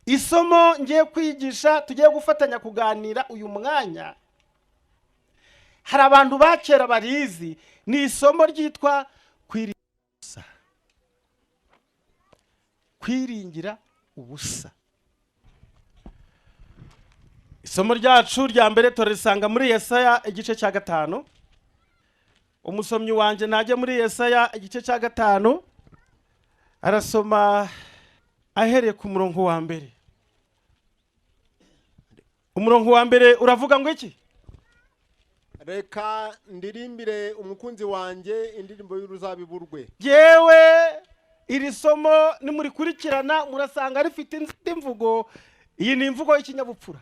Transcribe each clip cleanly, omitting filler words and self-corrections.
Isomo ngiye kwigisha, tugiye gufatanya kuganira uyu mwanya, hari abantu ba kera barizi. Ni isomo ryitwa kwiringira ubusa. Kwiringira ubusa. Isomo ryacu rya mbere turarisanga muri Yesaya igice cya 5. Umusomyi wanjye najya muri Yesaya igice cya 5, arasoma ahereye ku murongo wa mbere. Umurongo wa mbere uravuga ngo iki? Reka ndirimbire umukunzi wanjye indirimbo y'uruzabibu rwe. Yewe, iri somo nimurikurikirana murasanga rifite indi mvugo. Iyi ni imvugo y'ikinyabupfura.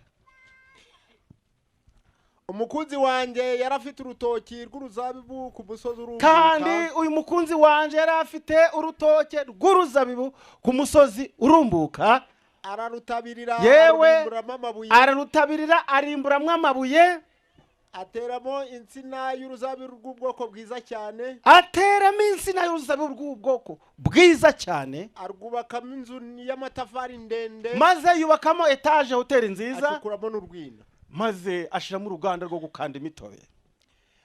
Umukunzi wanjye yari afite urutoki rw'uruzabibu ku musozi urumbuka. Kandi uyu mukunzi wanjye yari afite urutoke rw'uruzabibu ku musozi urumbuka. Ararutabirira, Yewe. arurimburamo amabuye. Ararutabirira, arimburamwo amabuye. Ateramo insina y'uruzabibu rw'ubwoko bwiza cyane. Ateramo insina y'uruzabibu rw'ubwoko bwiza cyane. Arwubakamo inzu y'amatafari ndende. Maze yubakamo etaje, hoteli nziza. Acukuramo n'urwina. Maze ashyiramo uruganda rwo gukanda imitobe.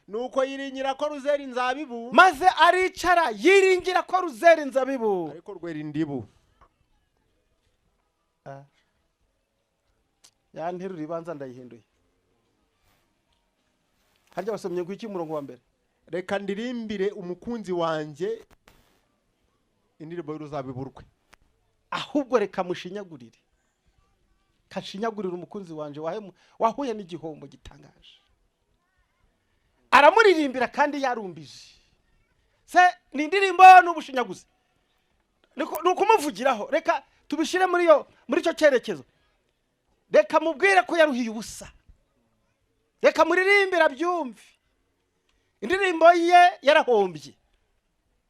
Nuko yiringira ko ruzera inzabibu. Maze aricara yiringira ko ruzera inzabibu. Ariko rwera indibu. Ya nteruro ibanza ndayihinduye. Harya wasomye ngo iki, umurongo wa mbere? Reka ndirimbire umukunzi wanjye indirimbo y'uruzabibu rwe. Ahubwo reka mushinyagurire, kashinyagurire umukunzi wanje wahuye n'igihombo gitangaje. Aramuririmbira kandi yarumbije. Se ni indirimbo n'ubushinyaguzi? Ni ukumuvugiraho. Reka tubishyire muri icyo cyerekezo. Reka mubwire ko yaruhiye ubusa. Reka muririmbire abyumve. Indirimbo ye yarahombye.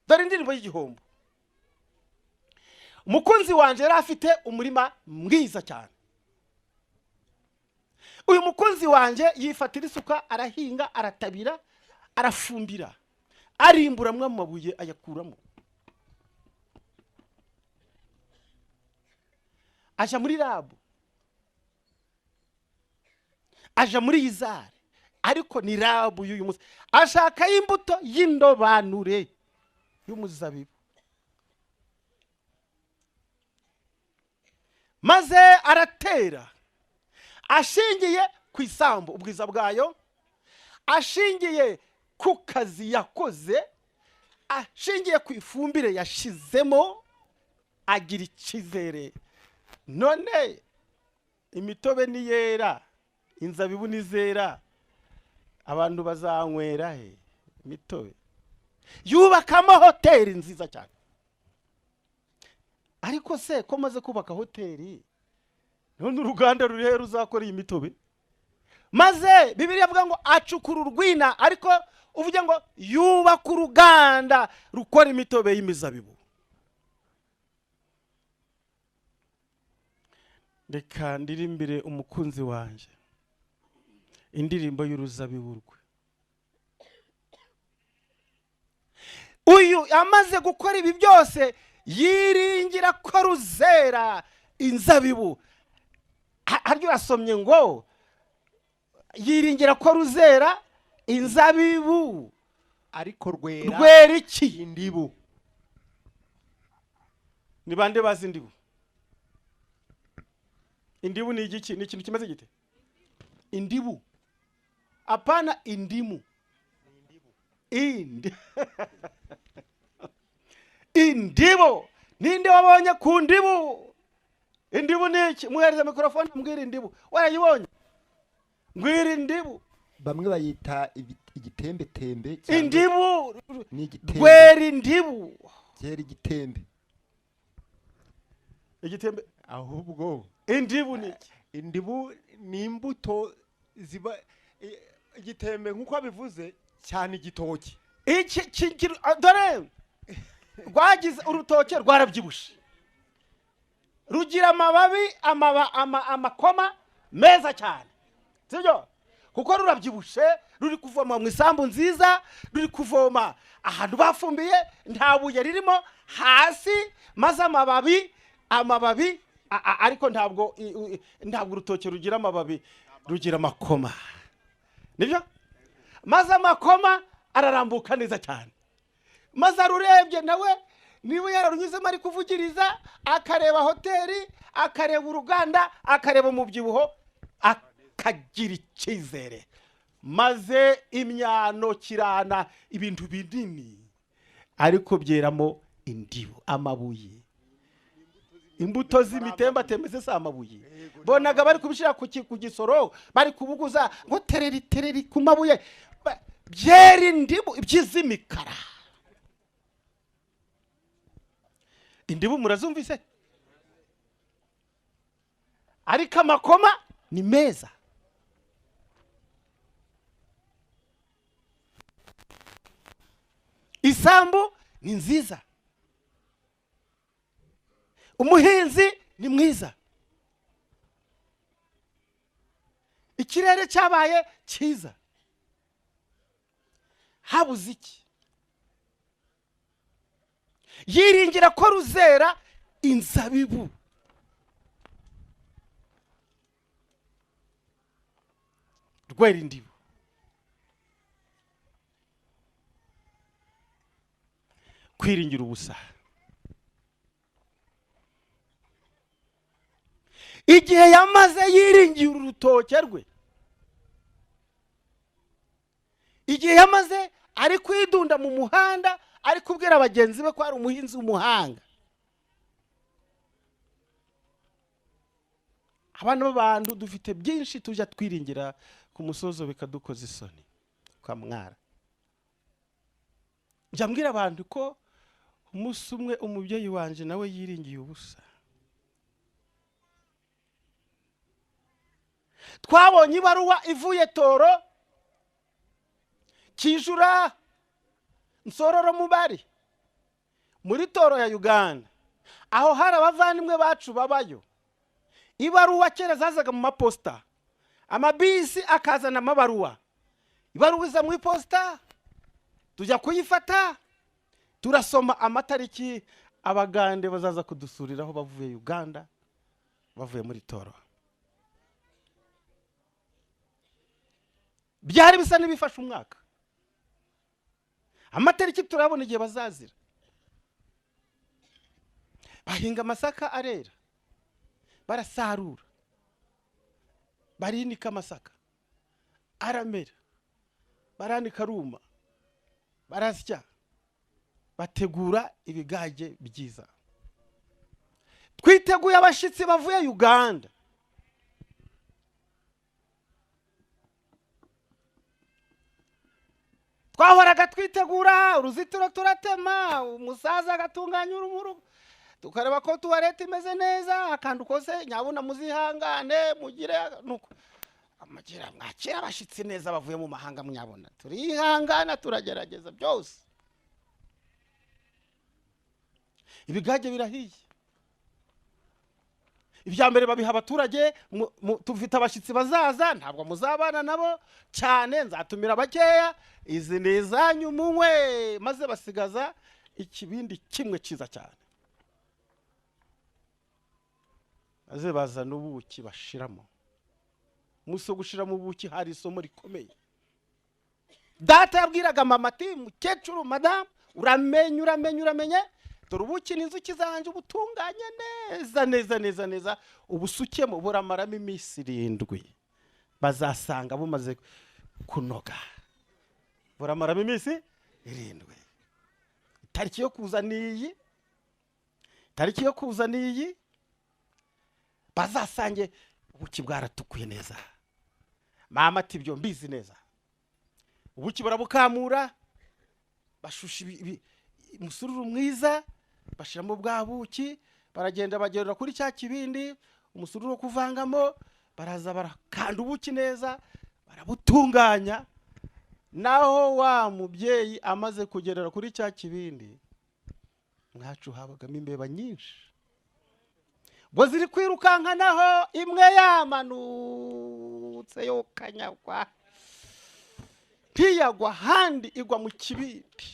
Dore indirimbo y'igihombo. Umukunzi wanjye yari afite umurima mwiza cyane. Uyu mukunzi wanjye yifatira isuka, arahinga, aratabira, arafumbira, arimburamwo amabuye, ayakuramo, aja muri RAB, aja muri IZAR, ariko ni RAB y'uyu munsi, ashaka imbuto y'indobanure y'umuzabibu, maze aratera ashingiye ku isambu, ubwiza bwayo, ashingiye ku kazi yakoze, ashingiye ku ifumbire yashizemo, agira icyizere. None imitobe niyera, inzabibu nizera, abantu bazanywera he imitobe? Yubakamo hoteli nziza cyane. Ariko se ko maze kubaka hoteli, none uruganda ruri he ruzakora iyi mitobe? Maze Bibiliya avuga ngo acukura urwina, ariko uvuge ngo yubaka uruganda rukora imitobe y'imizabibu. Reka ndirimbire umukunzi wanjye indirimbo y'uruzabibu rwe. Uyu amaze gukora ibi byose, yiringira ko ruzera inzabibu. Harya urasomye ngo yiringira ko ruzera inzabibu? Ariko rwera Rwera iki? indibu. Ni bande bazi indibu? Indibu ni igiki? Ni ikintu kimeze gite indibu? Apana indimu. Indi indibu, ninde wabonye ku ndibu? Indibu ni iki? Muhereze mikorofone, mbwira indibu. Warayibonye? Mbwira indibu. Bamwe bayita igitembetembe cyangwa Indibu ni igitembe. Rwera indibu. Cyera igitembe. Igitembe. Ahubwo Indibu ni iki? Indibu ni imbuto ziba igitembe, nk'uko abivuze cyane, igitoki. Iki dore rwagize urutoke, rwarabyibushe, rugira amababi, amakoma meza cyane, sibyo? Kuko rurabyibushe, ruri kuvoma mu isambu nziza, ruri kuvoma ahantu bafumbiye, nta buye ririmo hasi, maze amababi Ariko ntabwo ntabwo urutoki rugira amababi, rugira amakoma, nibyo. Maze amakoma ararambuka neza cyane, maze arurebye nawe niba yararunyuzemo ari kuvugiriza, akareba hoteli, akareba uruganda, akareba umubyibuho, akagira icyizere. Maze imyano kirana ibintu binini, ariko byeramo indibu, amabuye, imbuto z'imitembatembe. Si amabuye bonaga bari kubishyira ku gisoro, bari kubuguza ngo tereri tereri ku mabuye. Byera indibu by'iz'imikara. Indibu murazumvise, ariko amakoma ni meza. Isambu ni nziza, umuhinzi ni mwiza, ikirere cyabaye cyiza. Habuze iki? Yiringira ko ruzera inzabibu. Rwera indibu. Kwiringira ubusa. Igihe yamaze yiringiye urutoke rwe, igihe yamaze ari kwidunda mu muhanda, ari kubwira bagenzi be ko ari umuhinzi w'umuhanga. Abana b'abantu dufite byinshi tujya twiringira ku musozo bikadukoza isoni, ukamwara. Njya mbwira abantu ko umunsi umwe umubyeyi wanje nawe yiringiye ubusa. Twabonye ibaruwa ivuye Toro, Kijura, Nsororo, Mubari, muri Toro ya Uganda, aho hari abavandimwe bacu babayo. Ibaruwa kera zazaga mu maposita, amabisi akazana amabaruwa. Ibaruwa iza mu iposita, tujya kuyifata, turasoma amatariki Abagande bazaza kudusuriraho bavuye Uganda, bavuye muri Toro. Byari bisa n'ibifashe umwaka. Amatariki turabona igihe bazazira. Bahinga amasaka arera, barasarura, barinika amasaka aramera, baranika aruma, barasya, bategura ibigage byiza. Twiteguye abashyitsi bavuye Uganda. Twahoraga twitegura uruzitiro, turatema, umusaza agatunganya urumuru, tukareba ko toilette imeze neza, akantu kose. Nyabuna muzihangane, mugire nuko amagira mwakira abashyitsi neza bavuye mu mahanga. Mwabona turihangana, turagerageza byose. Ibigage birahiye, ibya mbere babiha abaturage. Tufite abashyitsi bazaza, ntabwo muzabana nabo cyane, nzatumira bakeya, izi ni izanyu munywe. Maze basigaza ikibindi kimwe cyiza cyane, maze bazana ubuki bashiramo. Umunsi wo gushiramo ubuki hari isomo rikomeye. Data yabwiraga mama ati: "Mukecuru, madamu, uramenye, uramenye, uramenye, dore ubuki n'inzuki zanjye, ubutunganye neza neza neza neza, ubusukemo, buramaramo iminsi 7, bazasanga bumaze kunoga." Buramaramo iminsi 7. Itariki yo kuza ni iyi, itariki yo kuza ni iyi, bazasange ubuki bwaratukuye neza. Mama ati: "Ibyo mbizi neza." Ubuki barabukamura, bashusha umusururu mwiza, bashiramo bwa buki, baragenda bagerera kuri cya kibindi, umusururu wo kuvangamo, baraza barakanda ubuki neza, barabutunganya. Naho wa mubyeyi amaze kugerera kuri cya kibindi, mwacu habagamo imbeba nyinshi, ngo ziri kwirukanka, naho imwe yamanutse yokanyagwa, ntiyagwa ahandi, igwa mu kibindi,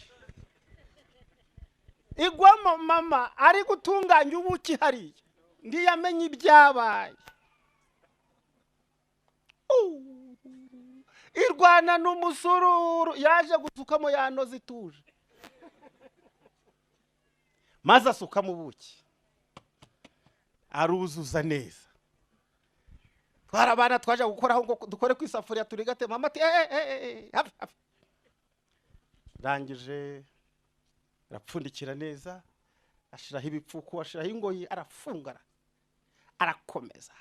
igwamo mama ari gutunganya ubuki hariya. Ntiyamenye ibyabaye. Irwana n'umusururu, yaje gusukamo yanoze ituje, maze asukamo ubuki aruzuza neza. Twari abana, twaje gukoraho ngo dukore ku isafuriya turigate. Mama ati: "Eh, eh, eh, hafi hafi." Rangije arapfundikira neza, ashiraho ibipfuko, ashiraho ingoyi, arafunga, arakomeza.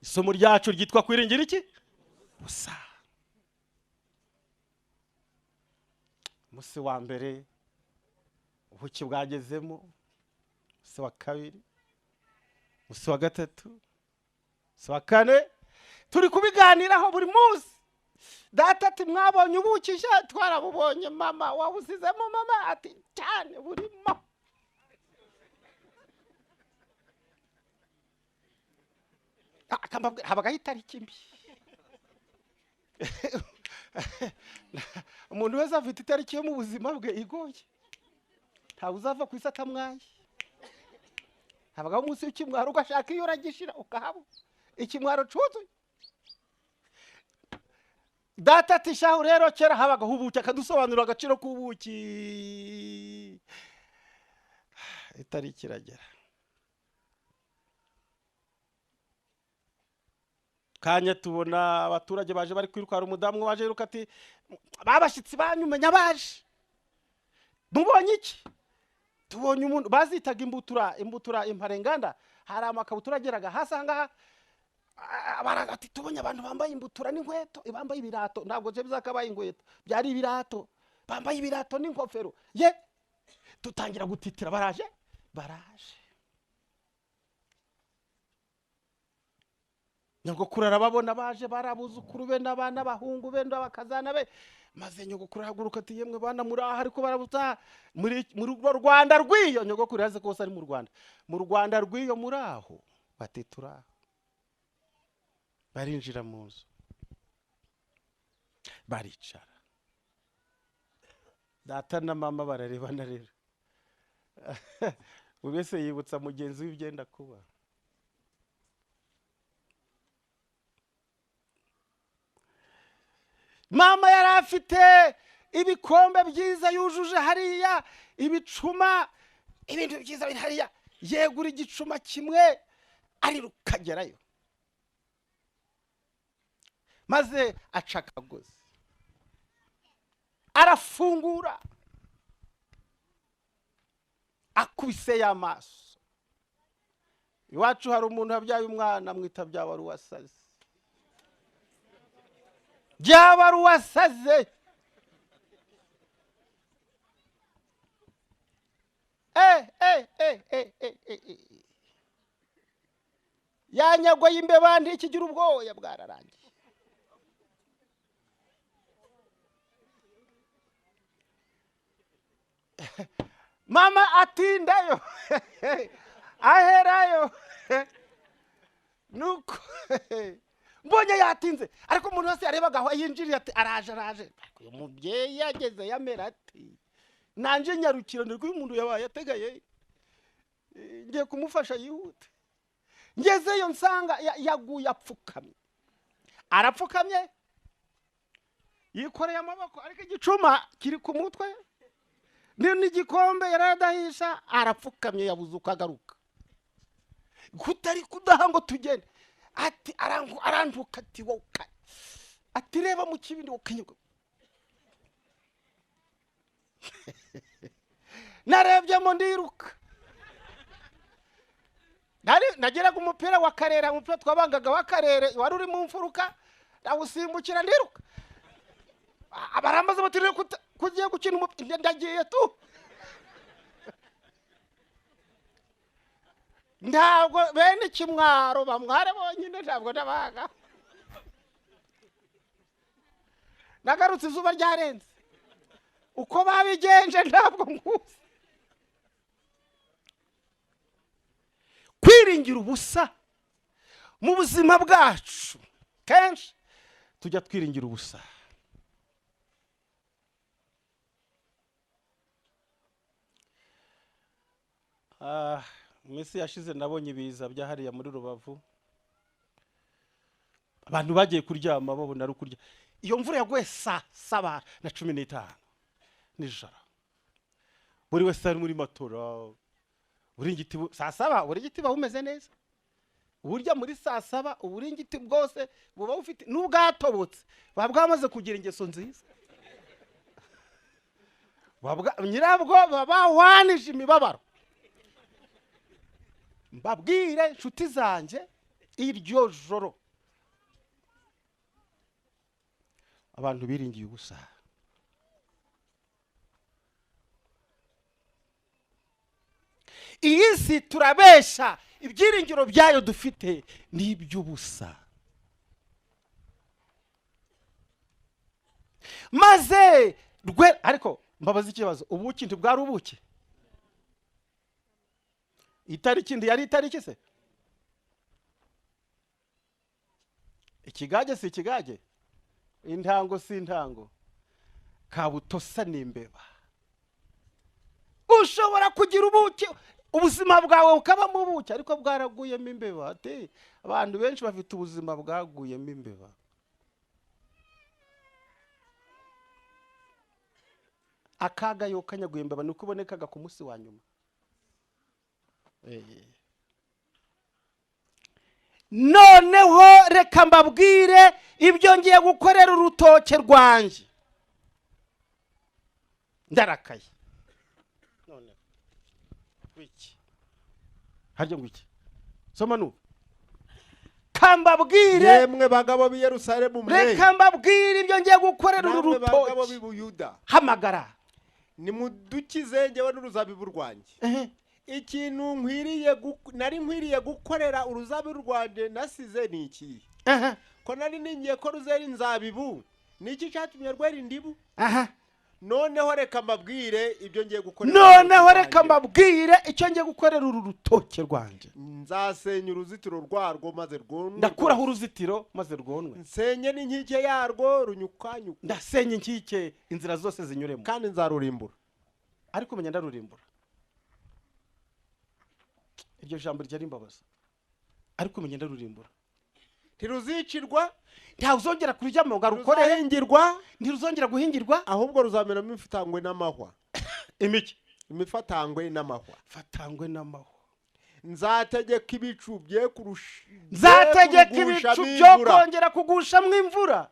Isomo ryacu ryitwa "Kwiringira iki? Ubusa". Umunsi wa mbere ubuki bwagezemo, umunsi wa kabiri, umunsi wa gatatu, umunsi wa kane, turi kubiganiraho buri munsi. Data ati: "Mwabonye ubuki?" "Sha, twarabubonye mama." "Wabusizemo mama?" Ati: "Cyane, burimo." Akambabwira habagaho itariki mbi. Umuntu wese afite itariki yo mu buzima bwe igoye, ntawe uzava ku isi atamwaye. Habagaho umunsi w'ikimwaro, ugashaka iyo uragishira ukahabura, ikimwaro cuzuye. Data ati: "Shahu rero, kera habagaho ubuki." Akadusobanurira agaciro k'ubuki. Itariki iragera, kanya tubona abaturage baje bari kwiruka. Hari umudamu waje yiruka ati: "Babashyitsi banyu menya baje." "Mubonye iki?" "Tubonye umuntu." Bazitaga imbutura, imbutura, imparenganda. Hari amakabutura ageraga hasi ahangaha. Baraza ati: "Tubonye abantu bambaye imbutura n'inkweto, bambaye ibirato." Ntabwo byo bizakabaye inkweto, byari ibirato. Bambaye ibirato n'ingofero ye. Tutangira gutitira: "Baraje, baraje!" Nyogokuru arababona baje, barabuzukuru be n'abana, abahungu be n'abakazana be. Maze nyogokuru arahaguruka ati: "Yemwe bana, muri aha?" Ariko barabuta muri urwo Rwanda rw'iyo. Nyogokuru yazi ko hose ari mu Rwanda. "Mu Rwanda rw'iyo, muri aho?" Bati: "Turi aho." Barinjira mu nzu, baricara. Data na mama bararebana rero, buri wese yibutsa mugenzi we ibyenda kuba. Mama yari afite ibikombe byiza yujuje hariya, ibicuma, ibintu byiza biri hariya. Yegura igicuma kimwe, arirukagerayo, maze aca akagozi, arafungura. Akubise y'amaso, iwacu hari umuntu wabyaye umwana amwita byaba ari uwasaze, byaba ari uwasaze. Eh, eh, eh, eh, eh, eh, eh. Yanyagwa y'imbeba ntikigira ubwoya, bwararangiye. Mama atindayo, aherayo. Nuko mbonye yatinze, ariko umuntu wese yarebaga aho yinjiriye ati: "Araje, araje." Ariko uyu mubyeyi yageze yamera ati: "Nanje nyarukira ndetse uyu muntu yabaye ategaye, ngiye kumufasha yihute." Ngezeyo nsanga yaguye apfukamye, arapfukamye, yikoreye amaboko, ariko igicuma kiri ku mutwe n'igikombe yaradahisha. Arapfukamye, yabuze uko agaruka. "Kutari kudaha ngo tugende?" Ati arantuka ati: "Wowe," ati, "reba mu kibindi wowe." Narebyemo ndiruka. Nageraga umupira wa Karere, umupira twabangaga wa Karere wari uri mu mfuruka, ndawusimbukira ndiruka. Barambaza bati: "Rero kugiye gukina umupira?" "Ndagiye tu, ntabwo bene ikimwaro bamware bonyine, ntabwo ndabaga." Nagarutse izuba ryarenze. Uko babigenje ntabwo nkuzi. Kwiringira ubusa mu buzima bwacu, kenshi tujya twiringira ubusa. Mu minsi yashize nabonye ibiza bya hariya muri Rubavu, abantu bagiye kuryama babona ari kurya. Iyo mvura yaguye 7:15 nijoro, buri wese ari muri matora, uburingiti 7:00, uburingiti buba bumeze neza. Burya muri 7:00 uburingiti bwose buba bufite n'ubwatobotse, buba bwamaze kugira ingeso nziza, nyirabwo baba bahwanije imibabaro. Mbabwire inshuti zanjye, iryo joro abantu biringiye ubusa. Iyi si turabesha, ibyiringiro byayo dufite ni iby'ubusa. Maze rwe ariko mbabaza ikibazo, ubuki ntibwari ubuki? Itariki yari itariki se? Ikigage si ikigage, intango si intango, kabutosa ni imbeba. Ushobora kugira ubuki, ubuzima bwawe bukabamo ubuki, ariko bwaraguyemo imbeba. Ati abantu benshi bafite ubuzima bwaguyemo imbeba. Akaga yo kanyaguye imbeba nuko ibonekaga ku munsi wa nyuma. Noneho reka mbabwire ibyo ngiye gukorera urutoke rwanjye. Ndarakaye. None wiki harya ngo iki? Soma nu. Kambabwire yemwe bagabo b'i Yerusalemu mwe, reka mbabwire ibyo ngiye gukorera uru namwe bagabo rutoki. b'i Buyuda, Hamagara nimudukize njyewe n'uruzabibu rwanjye. Ikintu nkwiriye nari nkwiriye gukorera uruzabibu rwanjye nasize ni iki? Ko nari ningiye ko ruzera inzabibu, niki cyatumye rwera indibu? Noneho reka mbabwire ibyo ngiye gukorera. Noneho reka mbabwire icyo ngiye gukorera uru rutoke rwanjye. Nzasenya uruzitiro rwarwo maze rwonwe. Ndakuraho uruzitiro maze rwonwe. Nsenye n'inkike yarwo runyukanyuka. Ndasenya inkike inzira zose zinyuremo. Kandi nzarurimbura. Ariko menya ndarurimbura. Iryo jambo ryari imbabaza. Ariko menya ndarurimbura. Ntiruzicirwa, ntawuzongera kuryama ngo arukore, ruzahingirwa, ntiruzongera guhingirwa, ahubwo ruzameramo imifatangwe n'amahwa. Imiki imifatangwe n'amahwa. Fatangwe n'amahwa. Nzategeka ibicu bye kurusha, nzategeka ibicu byo kongera kugushamo imvura,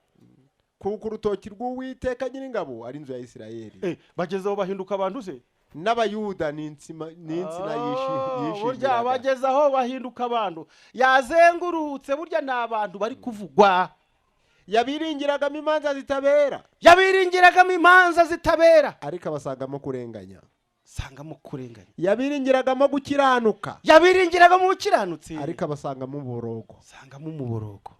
kuko urutoki rw'Uwiteka Nyiringabo ari inzu ya Isirayeli. Bagezeho bahinduka abantu se n'Abayuda ni insina yishimira. Burya bagezeho bahinduka abantu, yazengurutse burya ni abantu bari kuvugwa. Yabiringiragamo imanza zitabera, yabiringiragamo imanza zitabera, ariko abasangamo kurenganya, sangamo kurenganya. Yabiringiragamo gukiranuka, yabiringiragamo ubukiranutsi, ariko abasangamo umuborogo, sangamo umuborogo.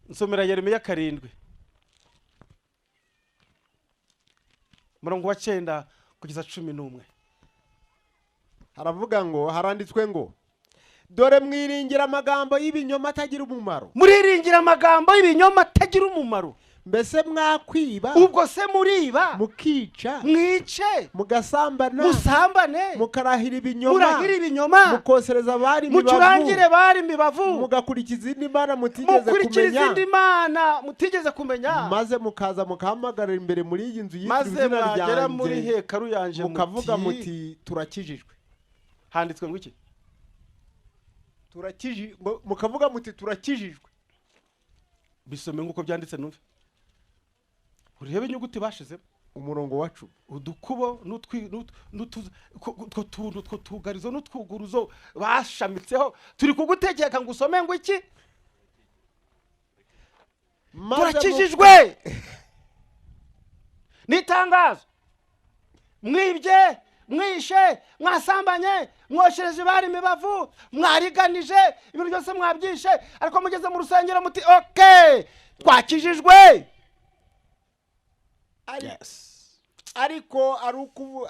Nsomera Yeremiya 7 murongo wa 9 kugeza 11. Haravuga ngo, haranditswe ngo, dore mwiringira amagambo y'ibinyoma atagira umumaro. Muriringira amagambo y'ibinyoma atagira umumaro. Mbese mwakwiba, ubwo se muriba, mukica, mwice, mugasambana, musambane, mukarahira ibinyoma, murahira ibinyoma, mukosereza abari imibavu, mucurangire bari imibavu, mugakurikiza izindi mana mutigeze mukurikira kumenya, izindi mana mutigeze kumenya, maze mukaza mukahamagarira imbere muri iyi nzu yitwa maze izina mwagera muri ryanjye, hekaru yanje mukavuga muti turakijijwe. Handitswe ngo iki? Turakijijwe, mukavuga muti turakijijwe. Bisome nguko byanditse numve. Urebe inyuguti bashizemo. Umurongo wa 10. Udukubo n'utwo twugarizo n'utwuguruzo bashamitseho turi kugutegeka ngo usome ngo iki? Turakijijwe. Nitangazo. Mwibye, mwishe, mwasambanye, mwoshereje bari imibavu, mwariganije, ibintu byose mwabyishe, ariko mugeze mu rusengero muti okay, twakijijwe. Ariko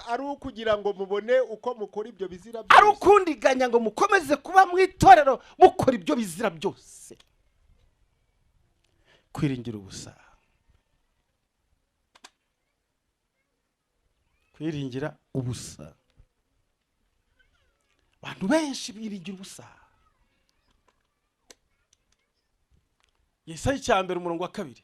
ari ukugira ngo mubone uko mukora ibyo bizira byose, ari ukundiganya ngo mukomeze kuba mu itorero mukora ibyo bizira byose. Kwiringira ubusa. Kwiringira ubusa. Abantu benshi biringira ubusa. Yesaya icya mbere, umurongo wa 2.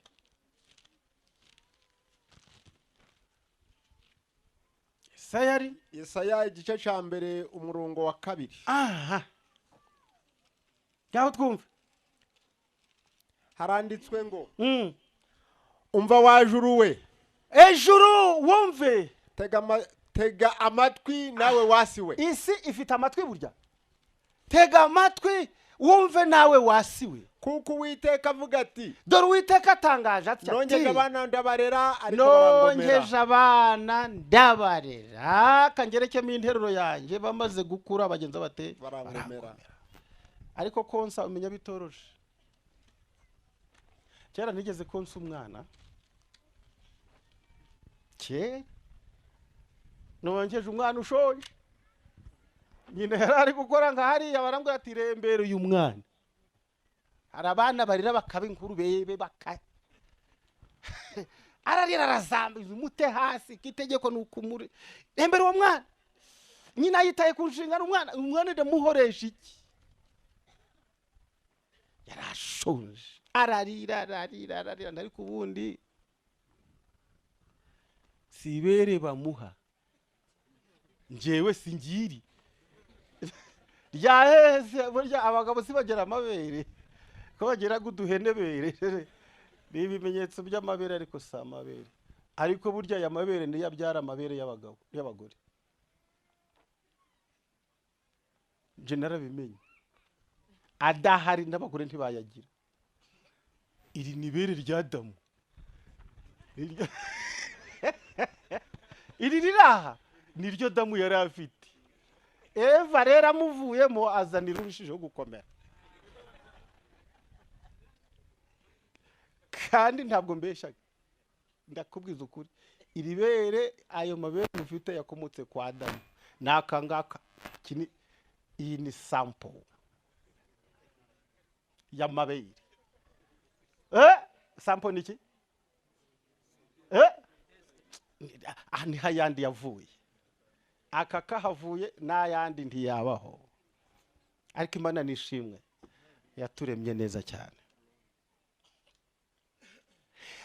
Yesaya ari Yesaya igice cya mbere, umurongo wa 2. Aha, ngaho twumve. Haranditswe ngo: "Umva wa juru we." Ejuru, wumve. Tega amatwi nawe wa si we. Isi ifite amatwi burya. Tega amatwi wumve nawe wa si we. Kuko Uwiteka avuga ati: Dore Uwiteka atangaje atya ati: "Nonkeje abana ndabarera, ariko barangomera." "Nonkeje abana ndabarera." Kangerekemo interuro yanjye: bamaze gukura bagenza bate? Barangomera. Ariko konsa umenya bitoroshe. Kera nigeze konsa umwana, kera nonkeje umwana ushonje. Nyina yari ari gukora nka hariya, barambwira ati: "Rembere uyu mwana." Hari abana barira bakaba inkuru bebe, baka ararira, arazamba, umute hasi, itegeko ni ukumuri rembere uwo mwana. Nyina yitaye ku nshingano, umwana ndamuhoresha iki? Yarashonje, ararira, ararira, ararira. Ariko ubundi si ibere bamuha, njyewe singiri ryaheze. Burya abagabo si bagira amabere ko bageraga uduhenebere? Ni ibimenyetso by'amabere, ariko si amabere. Ariko burya aya mabere niyo abyara amabere y'abagabo, y'abagore. Njye narabimenye, adahari n'abagore ntibayagira. Iri ni ibere rya Adamu. Iri riri aha niryo Damu yari afite. Eva rero amuvuyemo azanira urushijeho gukomera. Kandi ntabwo mbeshaga, ndakubwiza ukuri, iri bere, ayo mabere mufite yakomotse kwa Adamu. Ni aka ngaka. Iyi ni sample y'amabere. Sample ni iki? Aha niho ayandi yavuye. Aka kahavuye, n'ayandi ntiyabaho. Ariko Imana nishimwe, yaturemye neza cyane.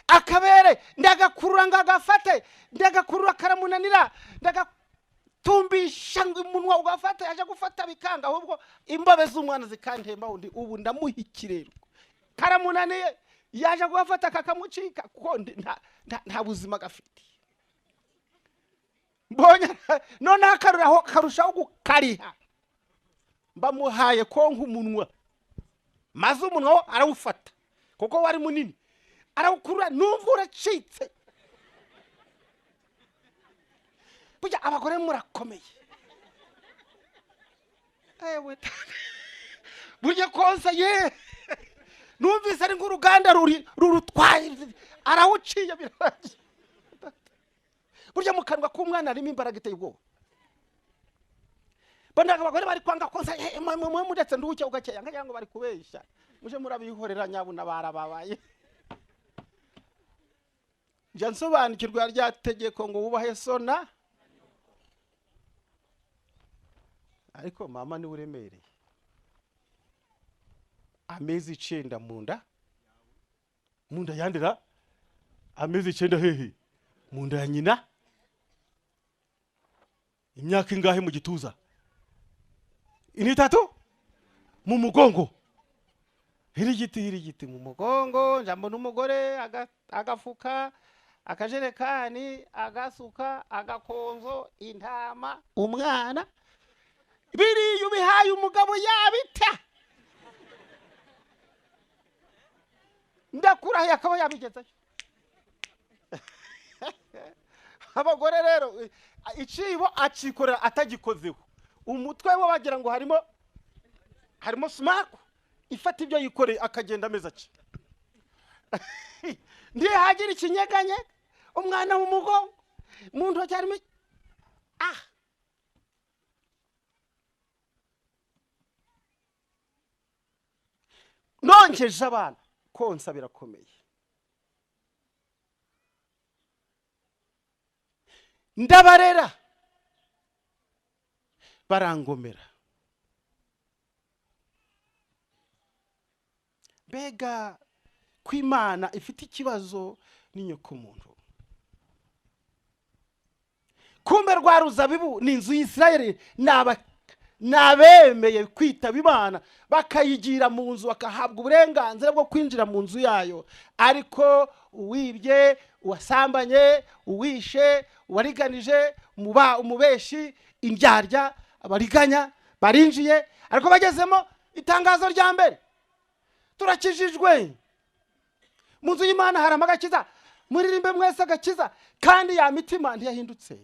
Akabere ndagakurura ngo agafate, ndagakurura karamunanira, ndagatumbisha ngo umunwa ugafate, aje gufata bikanga, ahubwo imbabe z'umwana zikantemba. Undi ubu ndamuha ikirero, karamunaniye, yaje kugafata kakamucika, kuko nta buzima gafite. Mbonye noneho akaruraho karushaho gukariha, mbamuhaye konka umunwa, maze umunwa wo arawufata kuko wari munini, arawukurura, numva uracitse. Burya abagore murakomeye. Ewe, burya konsa ye, numvise ari nk'uruganda rurutwaye, arawuciye, birarangiye. Burya mu kanwa k'umwana harimo imbaraga iteye ubwoba. Mbona abagore bari kwanga konsa, mwe muretse nduhuke ugakeya, nkagira ngo bari kubeshya. Muje murabihorera, nyabuna barababaye. Njya nsobanukirwa rya tegeko ngo wubahe sona, ariko mama niwe uremereye. Amezi 9 mu nda, mu nda yandira, amezi 9 hehe? Mu nda ya nyina. Imyaka ingahe mu gituza? Ini 3 mu mugongo. Hirigiti hirigiti mu mugongo. Njambona umugore agafuka, akajerekani, agasuka, agakonzo, intama, umwana. Biriya ubihaye umugabo yabita, ndakurahiye, akaba yabigezayo. Abagore rero icibo acikorera atagikozeho, umutwe we wagira ngo harimo sumaku ifata ibyo yikoreye, akagenda ameze atya, ntihagira ikinyeganyega. Umwana mu mugongo, mu ntoki harimo ah. Nonkeje abana, konsa birakomeye. Ndabarera barangomera. Mbega ko Imana ifite ikibazo n'inyokomuntu. Kumbe rwa ruzabibu ni inzu y'Isirayeli, n'abemeye kwitaba Imana bakayigira mu nzu, bakahabwa uburenganzira bwo kwinjira mu nzu yayo. Ariko uwibye, uwasambanye, uwishe, uwariganije, umubeshi, indyarya, abariganya barinjiye. Ariko bagezemo, itangazo rya mbere: turakijijwe, mu nzu y'Imana harimo agakiza, muririmbe mwese agakiza. Kandi ya mitima ntiyahindutse.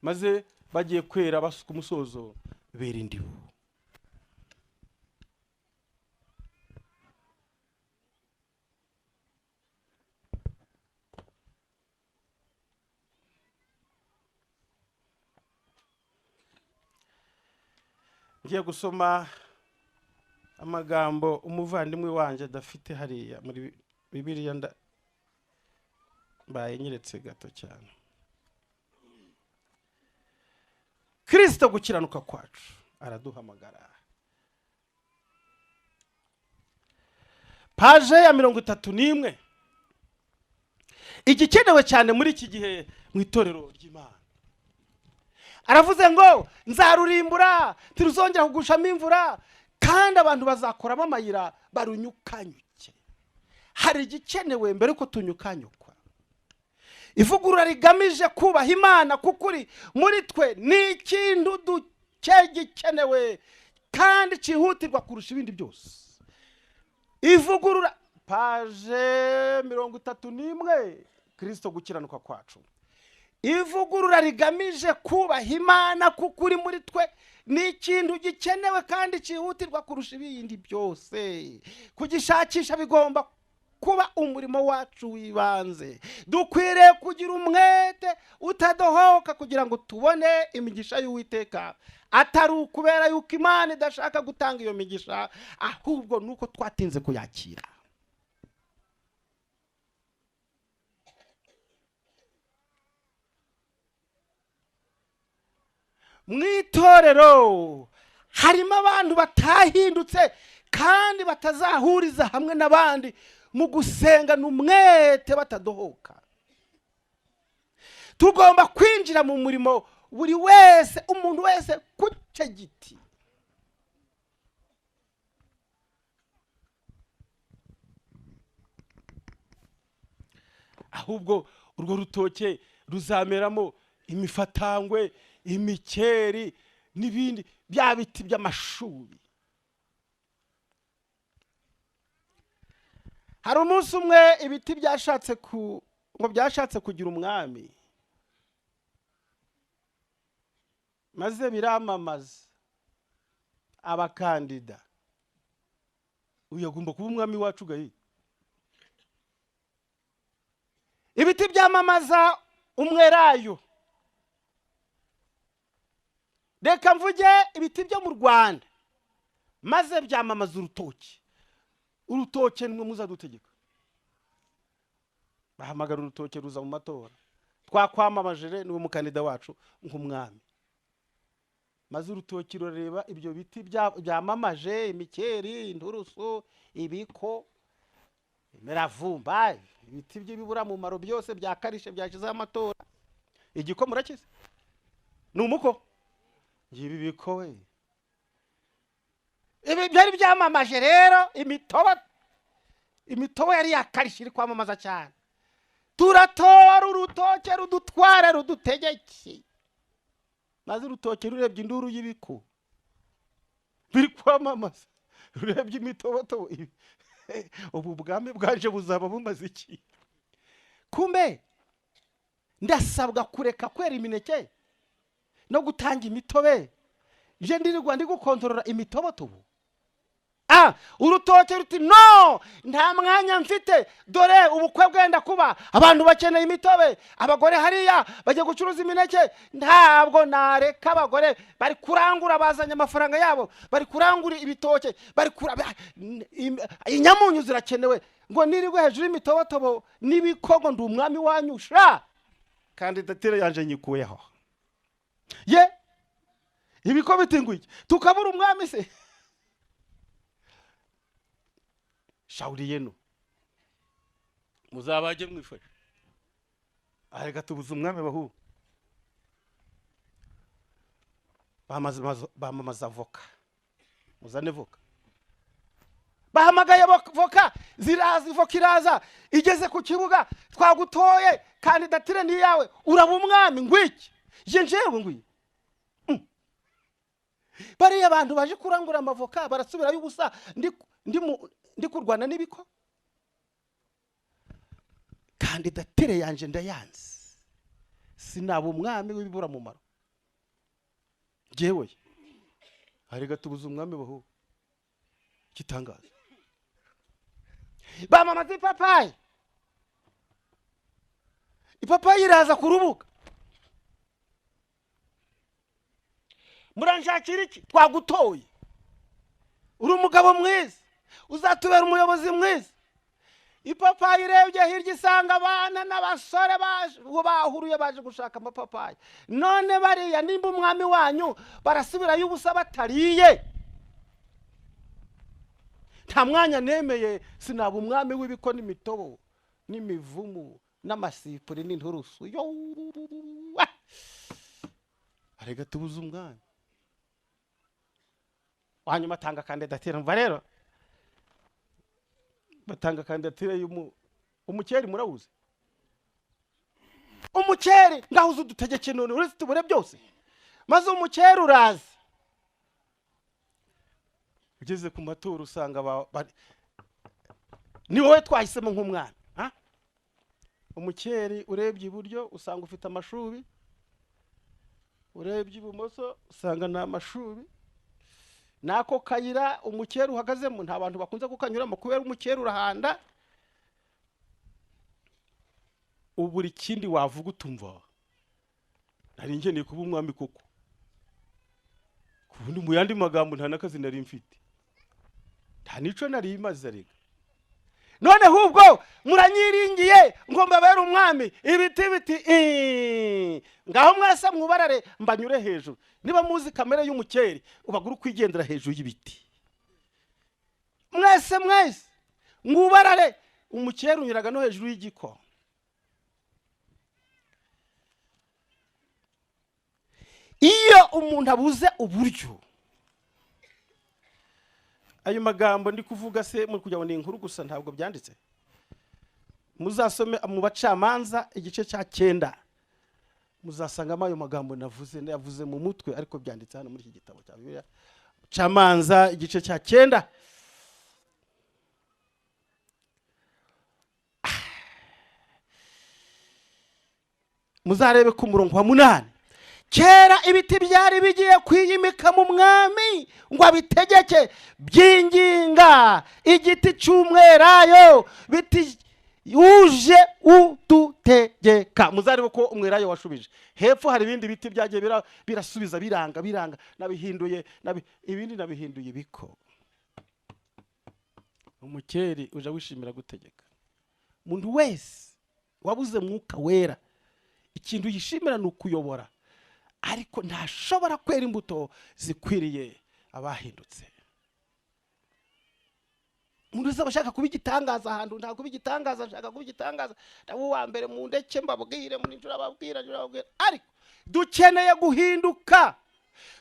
Maze bagiye kwera basuka umusozo, bera indibu. Ngiye gusoma amagambo umuvandimwe wanjye adafite hariya muri Bibiliya, mbaye nyeretse gato cyane. Kristo gukiranuka kwacu araduhamagara. Page ya 31. Igikenewe cyane muri iki gihe mu itorero ry'Imana. Aravuze ngo nzarurimbura, ntiruzongera kugushamo imvura, kandi abantu bazakoramo amayira barunyukanyuke. Hari igikenewe mbere yuko tunyukanyukwa. Ivugurura rigamije kubaha Imana kukuri muri twe ni ikintu duke gikenewe kandi cyihutirwa kurusha ibindi byose. Ivugurura, page 31, Kristo gukiranuka kwacu. Ivugurura rigamije kubaha Imana kukuri muri twe ni ikintu gikenewe kandi cyihutirwa kurusha ibindi byose. Kugishakisha bigomba kuba umurimo wacu w'ibanze. Dukwiriye kugira umwete utadohoka kugira ngo tubone imigisha y'Uwiteka, atari ukubera yuko Imana idashaka gutanga iyo migisha, ahubwo nuko twatinze kuyakira. Mu itorero harimo abantu batahindutse kandi batazahuriza hamwe n'abandi mu gusenga n'umwete batadohoka. Tugomba kwinjira mu murimo buri wese, umuntu wese ku cye giti. Ahubwo urwo rutoke ruzameramo imifatangwe, imikeri n'ibindi bya biti by'amashubi. Hari umunsi umwe ibiti byashatse ngo byashatse kugira umwami, maze biramamaza abakandida. Uyu agomba kuba umwami wacu gayi. Ibiti byamamaza umwerayo. Reka mvuge ibiti byo mu Rwanda, maze byamamaza urutoki. Urutoke nimwe muzadutegeka. Bahamagara urutoke ruza mu matora. Twakwamamaje niwe mukandida wacu nk'umwami. Maze urutoki rurareba ibyo biti byamamaje imikeri, inturusu, ibiko, imiravumba, ibiti by'ibibura mu maro byose byakarishe byashizeho amatora. Igiko murakize? Ni umuko? Ngibi biko we. Ibi byari byamamaje rero imitobo yari yakarishe iri kwamamaza cyane. Turatora urutoke rudutwara rudutegeke. Maze urutoke rurebye induru y'ibiko biri kwamamaza, rurebye imitobotobo, ubu bwami bwaje buzaba bumaze iki? Kumbe ndasabwa kureka kwera imineke no gutanga imitobe, je ndirirwa ndi gukontorora imitobotobo. Urutoke ruti no, nta mwanya mfite, dore ubukwe bwenda kuba, abantu bakeneye imitobe, abagore hariya bagiye gucuruza imineke, ntabwo nareka abagore bari kurangura bazanye amafaranga yabo, bari kurangura ibitoke, bari inyamunyu zirakenewe. Ngo nirirwe hejuru y'imitobotobo n'ibikogo ndi umwami wanyu sha. Kandidatire yanje nyikuyeho. Ye ibiko bitinguye tukabura umwami se. Shauri yenu muzabaje mwifashe. Areka tubuze umwami bahu. Bamamaza voka. Muzane voka. Bahamagaye voka ziraza, voka iraza igeze ku kibuga, twagutoye kandidatire ni yawe, uraba umwami ngwiki. Je njewe ngwi. Bariya abantu baje kurangura amavoka barasubirayo ubusa, ndi kurwana n'ibiko. Kandidatire yanje ndayanze. Sinaba umwami w'ibibura mumaro. Jewe arega tubuze umwami baho. Kitangaza. Bamamaza ipapayi. Ipapayi iraza ku rubuga. Muranshakira iki? Twagutoye. Uri umugabo mwiza, uzatubera umuyobozi mwiza. Ipapayi irebye hirya isanga abana n'abasore bahuruye baje gushaka amapapayi. None bariya nimba umwami wanyu barasubirayo ubusa batariye. Nta mwanya nemeye, sinaba umwami w'ibiko n'imitobo n'imivumu n'amasipuri n'inturusu. Yo! Arega tubuze umwami. Hanyuma atanga kandidatire. Mva rero batanga kandidatire umukeri murawuzi. Umukeri ngaho uzudutegeke none uretse tubure byose. Maze umukeri uraza. Ugeze ku matora usanga ni wowe twahisemo nk'umwana. Umukeri urebye iburyo usanga ufite amashubi, urebye ibumoso usanga ni amashubi. Nako kayira umukeri uhagazemo nta bantu bakunze kukanyuramo kubera umukeri urahanda. Uburi kindi wavuga utumva nari nkeneye kuba umwami koko. Kubundi mu yandi magambo nta nakazi nari mfite, nta nico nari imaze arega. None hubwo muranyiringiye ngo mbabere umwami, ibiti biti ngaho mwese mwubarare mbanyure hejuru. Niba muzi kamere y'umukeri ubagura kwigendera hejuru y'ibiti. Mwese mwese mwubarare, umukeri unyuraga no hejuru y'igiko. Iyo umuntu abuze uburyo, ayo magambo ndi kuvuga se muri kugira ngo ni inkuru gusa ntabwo byanditse. Muzasome mu bacamanza igice cya 9 muzasangamo ayo magambo navuze, navuze mu mutwe ariko byanditse hano muri iki gitabo cya Bibiliya. Bacamanza igice cya 9. Muzarebe ku murongo wa 8. Kera ibiti byari bigiye kwiyimika mu mwami ngo abitegeke, byinginga igiti cy'umwelayo biti uje udutegeka. Muzarebe ko umwelayo washubije. Hepfo hari ibindi biti byagiye birasubiza biranga biranga, nabihinduye ibindi nabihinduye biko. Umukeri uje wishimira gutegeka. Umuntu wese wabuze mwuka wera ikintu yishimira ni ukuyobora, ariko ntashobora kwera imbuto zikwiriye abahindutse. Umuntu wese abashaka kuba igitangaza ahantu, nta kuba igitangaza, nshaka kuba igitangaza, ndabo wa mbere mu ndeke mbabwire, mu ninjura babwira, babwira. Ariko dukeneye guhinduka.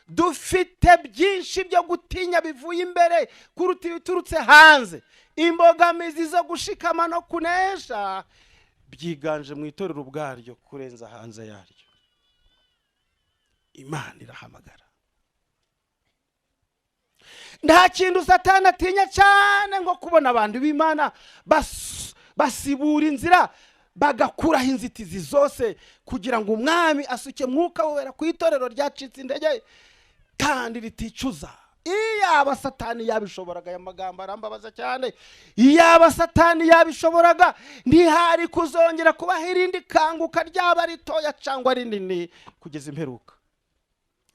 Dufite byinshi byo gutinya bivuye imbere kuruta ibiturutse hanze. Imbogamizi zo gushikama no kunesha byiganje mu itorero ubwaryo kurenza hanze yaryo. Imana irahamagara. Nta kintu Satani atinya cyane ngo kubona abantu b'Imana basibura inzira bagakuraho inzitizi zose kugira ngo umwami asuke mwuka wera ku itorero ryacitse intege kandi riticuza. Iyaba Satani yabishoboraga, aya magambo arambabaza cyane. Iyaba Satani yabishoboraga ntihari kuzongera kubaho irindi kanguka ryaba ritoya cyangwa rinini kugeza imperuka.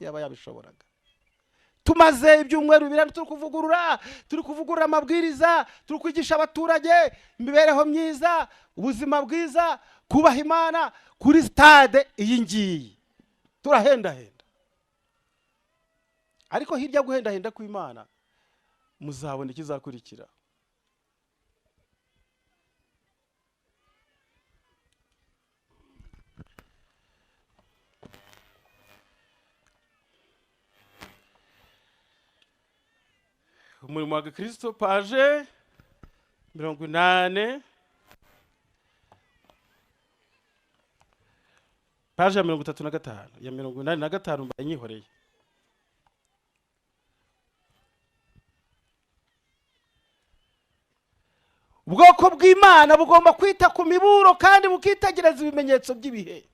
Yaba yabishoboraga. Tumaze ibyumweru 2 turi kuvugurura amabwiriza, turi kwigisha abaturage imibereho myiza, ubuzima bwiza, kubaha Imana kuri stade iyi ngiyi. Turahendahenda, ariko hirya guhendahenda kw'Imana muzabona ikizakurikira. Umurimo wa Kristo, page 80, page ya 35, ya 85 mbaye nyihoreye. Ubwoko bw'Imana bugomba kwita ku miburo kandi bukitegereza ibimenyetso by'ibihe.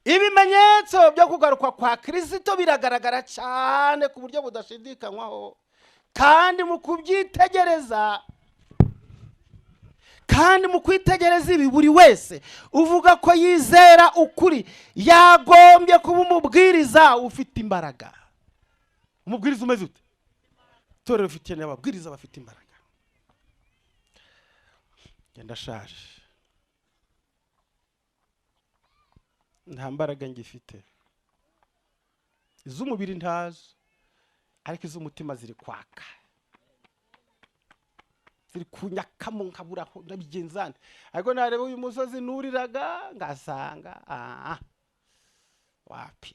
Ibimenyetso byo kugaruka kwa Kristo biragaragara cyane ku buryo budashidikanywaho, kandi mu kubyitegereza, kandi mu kwitegereza ibi, buri wese uvuga ko yizera ukuri yagombye kuba umubwiriza ufite imbaraga. Umubwiriza umeze ute? Itorero rifite ababwiriza bafite imbaraga. Ndashaje, nta mbaraga ngifite, iz'umubiri ntazo, ariko iz'umutima ziri kwaka, ziri kunyakamo nkaburaho ndabigenzana. Ariko nareba uyu musozi nuriraga ngasanga wapi.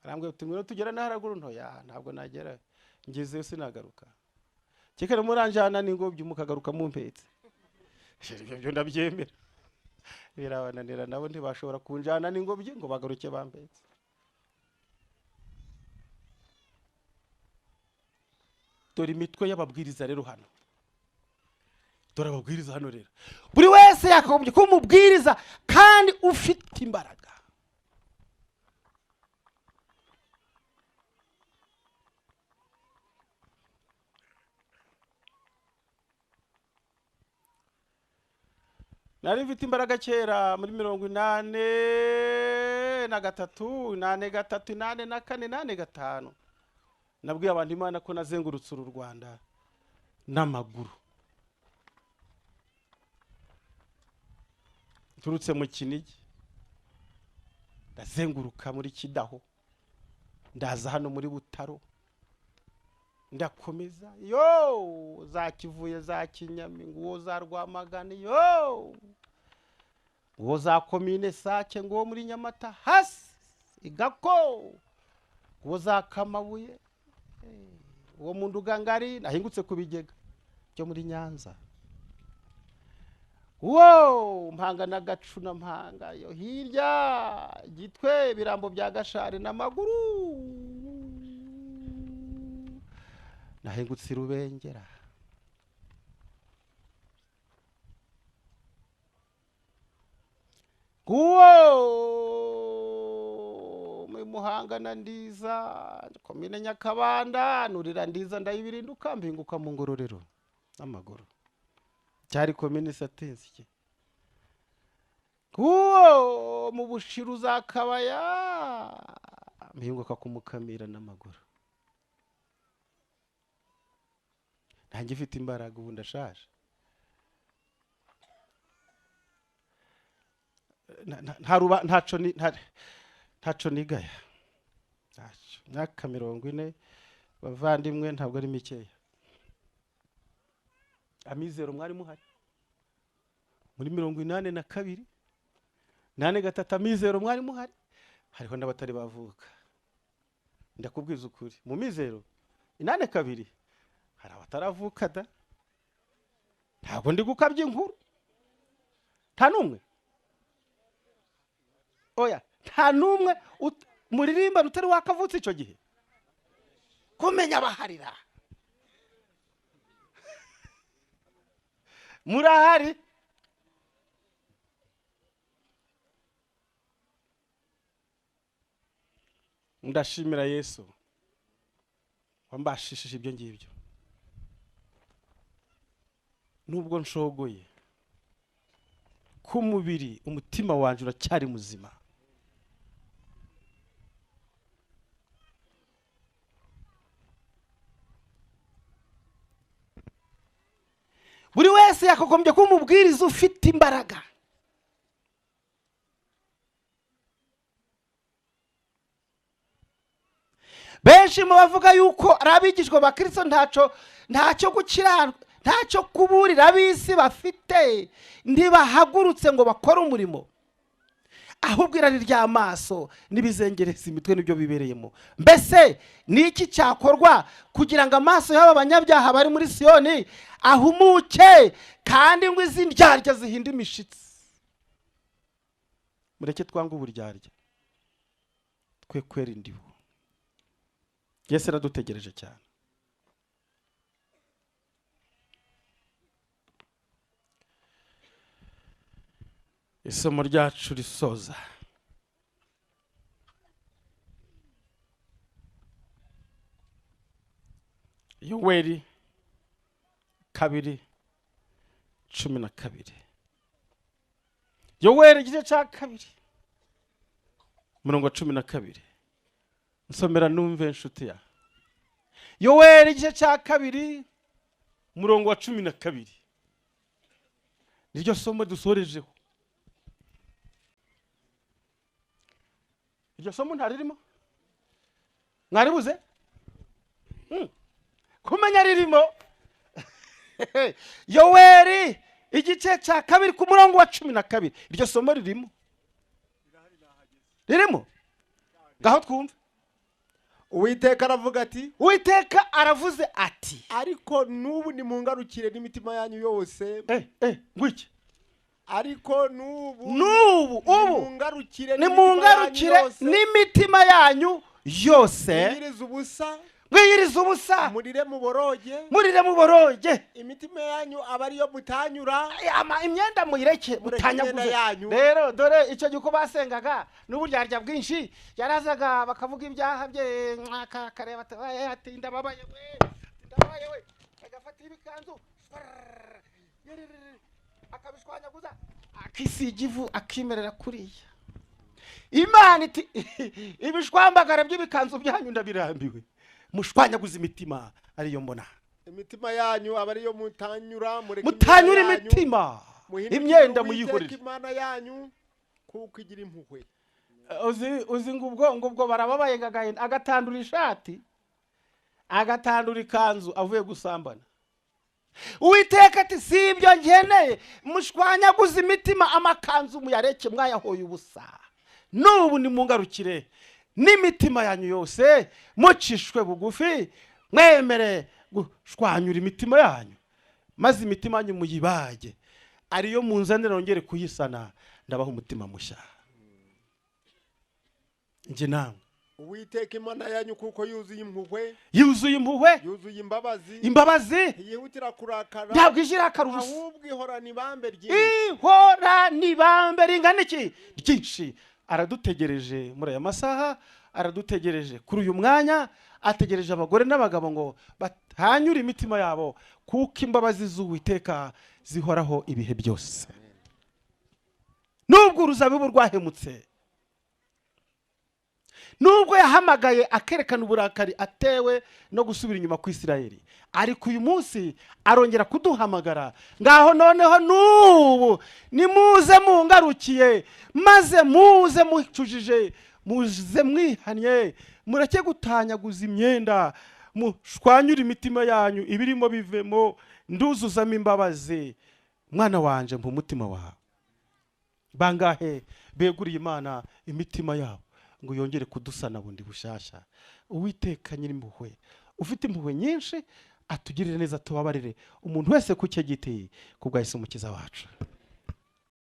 Arambwira uti ngwino tugera na haraguru. Ntoya, ntabwo nagera, ngezeyo sinagaruka. Kekere muranjana n'ingobyi mukagaruka mumpetse, ibyo ndabyemera. Birabananira, nabo ntibashobora kunjana n'ingobyi ngo bagaruke bampetse. Dore imitwe y'ababwiriza rero hano, dore ababwiriza hano rero, buri wese yakagombye kuba umubwiriza kandi ufite imbaraga. Nari mfite imbaraga kera muri 83, 83, 84, 85. Nabwiye abantu Imana ko nazengurutse uru Rwanda n'amaguru, nturutse mu Kinigi ndazenguruka muri Kidaho, ndaza hano muri Butaro, ndakomeza yo za Kivuye, za Kinyami, nguwo za Rwamagana, yo nguwo za komine Sake, nguwo muri Nyamata hasi Igako, nguwo za Kamabuye, uwo mu Ndugangari, nahingutse ku bigega byo muri Nyanza, uwo Mpanga na Gacu na Mpanga yo hirya Gitwe, ibirambo bya Gashari n'amaguru, nahingutse Rubengera. Nguwo muri Muhanga na Ndiza, komine Nyakabanda, nurira Ndiza ndayibirinduka mpinguka mu Ngororero n'amaguru. Cyari komine Satinsi. Nguwo mu Bushiru za Kabaya mpinguka ku Mukamira n'amaguru. Ntange ifite imbaraga, ubu ndashaje. Ntaco nigaya, ntacyo. Imyaka 40 bavandimwe ntabwo ari mikeya. Amizero mwari muhari muri 82, 83, amizero mwari muhari, hariho n'abatari bavuka. Ndakubwiza ukuri, mu mizero 82 hari abataravuka da. Ntabwo ndi gukabya inkuru, nta n'umwe, oya, nta n'umwe muririmba utari wakavutse icyo gihe. Kumenya abaharira murahari. Ndashimira Yesu wambashishije ibyo ngibyo. Nubwo nshogoye, Ku mubiri umutima wanjye uracyari muzima. Buri wese yakagombye kuba umubwiriza ufite imbaraga. Benshi mu bavuga yuko ari abigishwa ba Kristo ntacyo gukira, ntacyo kuburira ab'isi bafite, ntibahagurutse ngo bakore umurimo, ahubwo irari ry'amaso n'ibizengereza imitwe nibyo bibereyemo. Mbese ni iki cyakorwa kugira ngo amaso y'aba banyabyaha bari muri Siyoni ahumuke, kandi ngo izi ndyarya zihinde imishitsi? Mureke twange uburyarya, twe kwera indibu. Yesu aradutegereje cyane. Isomo ryacu risoza Yoweri 2:12. Yoweri igice cya 2 murongo 12. Nsomera numve nshuti ya Yoweri igice cya 2 murongo wa 12. Niryo somo dusorejeho. Iryo somo ntaririmo? Mwaribuze? Kumenya ririmo. Yoweri igice cya 2 ku murongo wa 12. Iryo somo ririmo? Ririmo? Ngaho twumve. Uwiteka aravuga ati, Uwiteka aravuze ati, ariko n'ubu nimungarukire n'imitima yanyu yose. Ngwiki? Ariko n'ubu ubu nimungarukire n'imitima yanyu yose, mwiyirize ubusa, murire muboroge, murire muboroge, imitima yanyu aba ariyo mutanyura, imyenda muyireke mutanyaguze. Rero dore icyo gihe uko basengaga n'uburyarya bwinshi, yarazaga bakavuga ibyaha bye, akareba ati ndababaye we, ndababaye we, agafata ibikanzu akabishwanyaguza, akisiga ivu, akimerera kuriya. Imana iti ibishwambagara by'ibikanzu byanyu ndabirambiwe, mushwanyaguza imitima ariyo mbona. Imitima yanyu aba ariyo mutanyura, mutanyura imitima, imyenda muyihorere Imana yanyu kuko igira impuhwe. Uzi ngubwo barababaye agahinda, agatandura ishati, agatandura ikanzu avuye gusambana. Uwiteka ati si ibyo nkeneye, mushwanyaguza imitima, amakanzu muyareke mwayahoye ubusa. N'ubu nimungarukire n'imitima yanyu yose, mucishwe bugufi, mwemere gushwanyura imitima yanyu, maze imitima yanyu muyibage, ariyo munzanira nongere kuyisana, ndabaha umutima mushya. Njye namwe Uwiteka Imana yanyu kuko yuzuye impuhwe, yuzuye impuhwe, yuzuye imbabazi, imbabazi, yihutira kurakara, ntabwo ijirakara ubusa, ahubwo ihorana ibambe ryinshi, ihorana ibambe ringana iki? Ryinshi. Aradutegereje muri aya masaha, aradutegereje kuri uyu mwanya, ategereje abagore n'abagabo ngo batanyure imitima yabo, kuko imbabazi z'Uwiteka zihoraho ibihe byose. Nubwo uruzabibu rwahemutse, nubwo yahamagaye akerekana uburakari atewe no gusubira inyuma ku Isirayeli, ariko uyu munsi arongera kuduhamagara. Ngaho noneho n'ubu nimuze mungarukiye, maze muze mucujije, muze mwihanye, mureke gutanyaguza imyenda, mushwanyure imitima yanyu, ibirimo bivemo, nduzuzamo imbabazi. Mwana wanje mpa umutima wawe. Bangahe beguriye Imana imitima yabo ngo yongere kudusana bundi bushasha? Uwiteka nyir'impuhwe, ufite impuhwe nyinshi, atugirire neza, tubabarire umuntu wese ku cye giti, kubwa Yesu Umukiza wacu.